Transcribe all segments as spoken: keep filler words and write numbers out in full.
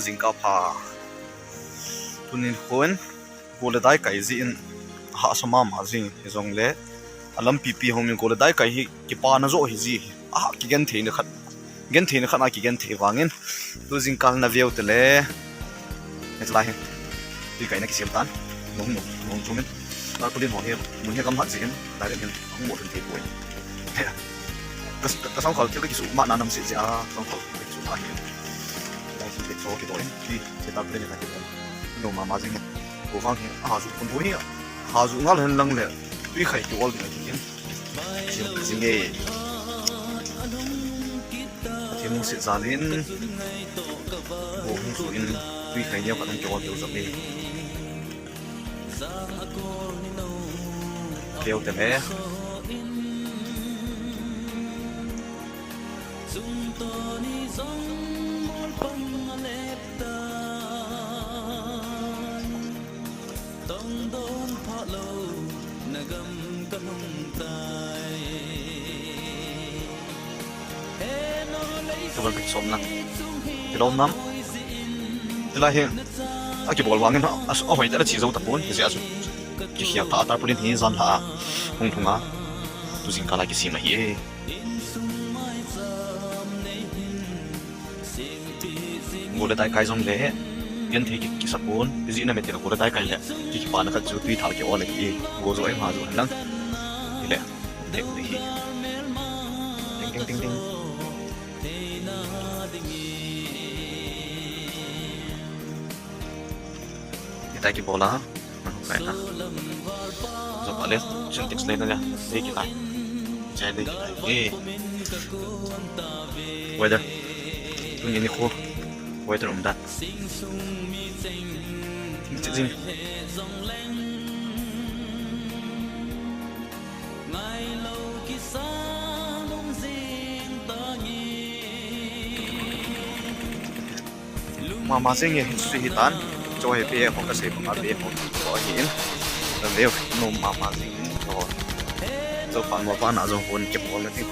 Jingkah pha. Tunin khun, go le dai kai jin, hahsa mama jing, hijongle, alampi pi hung in go le dai kai hi, kipana jo hi ji, aha, kigenthei na khat, genthei na khat na kigenthei vangin, tu jingkah na veu tele, hitlai hi, tui kai na kisem tan, nung, nung, nung chumin, tarpaulin ho hi, mun hi gam hat jin, direct hin, hung mo thun thei poi. He, ka, ka, ka sangkhol thil ka kisu, ma na nam si ji a, sangkhol. Dai si ke cho ke to in, ti, ti ta ple ni ta ke to. No mama jing. Ko vang hi, a ju kun bo hi, a ju ngal hen lang le, tui khai ke ol ding a ti ken. Jing, jing e. Ti mu si jalin. Ko hung su in, tui khai ni ka nang ke ol ke u jap e. Keu te le. Tubal kit som na. Kilom nam. Tilai hi. A kibol vangin a, a, a hoi tala chi zo tapon. Hi a chu. Kikhia ta tarpaulin hi jan la. Hung thunga. Tu jingkah la kisim ahi e. Go le dai kai jong le. Genthei ki, kisapon. Pi ji na me te go le dai kai le. Ki, kipana khat chu tui thal ke ol e. Go jo e ma jo lang. Ile. Te ni hi. Ting, ting, ting, ting. Kita kibol a, nang kai na. Jop a le, Celtics le na le, le kitai. Chai le kitai. Eh. Weather. Tuni nikho. Weather um dan. Ting, ting, ting. Mama jing e, sui hi tan. Cho hi pe ho ka sei banga pe ho. Ko hi in. Na veu, no mama jing in cho. Cho pa mo pa na jong hon ke bol na ti.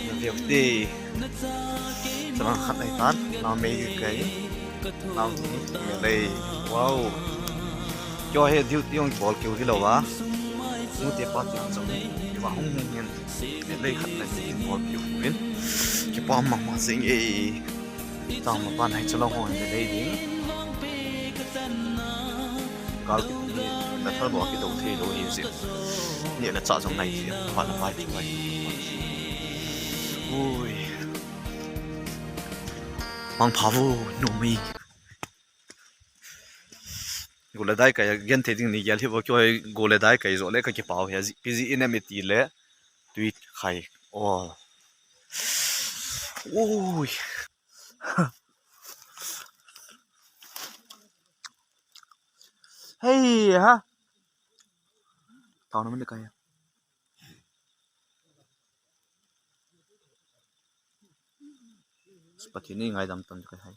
Na veu ti. Chana khat nai tan. Na mei kai. Na mi lei. Wow. Cho hi duty jong bol keu hi lo va. Nu te pa te jong. Ki va hung hung hin. Lei khat na ti bol keu hin. Kipa mama jing e. Tang ma pan hai chalong ho le lei ding. Kal ki ni na thal bo ki do thei lo hi ji. Ni na cha jong nai ji. Pa na pai ti pai. Ui. Mang pha vo no mi. Go le dai kai genthei ding ni gel hi bo kyo go le dai kai jo le ka kipau hi ji. Pi ji in a mi ti le. Tui khai. Oh. Ui. Hei ha. Tao na min kai. Pathen in ngaidam tan kai hai.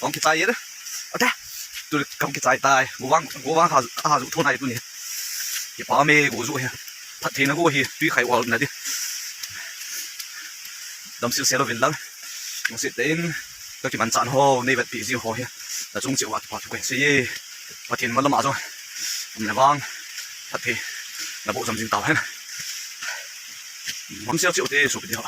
Kong kichai e. Ate. Tu kong kichai tai. Go vang, go vang ha, ha ju thon ai tu ni. Kipa me go ju hi. Phattheina go hi tui khai ol na di. Damsel sel uvin lang. Lungset tah in ka kimanchah ho nei vetpi jing ho hi. Na chung cheh uva kipa thu kahin sei e. Pathen malam a jong. Amna vang. Phattheina boh jom jing tau hen. Damsel cheh u te sopite ho.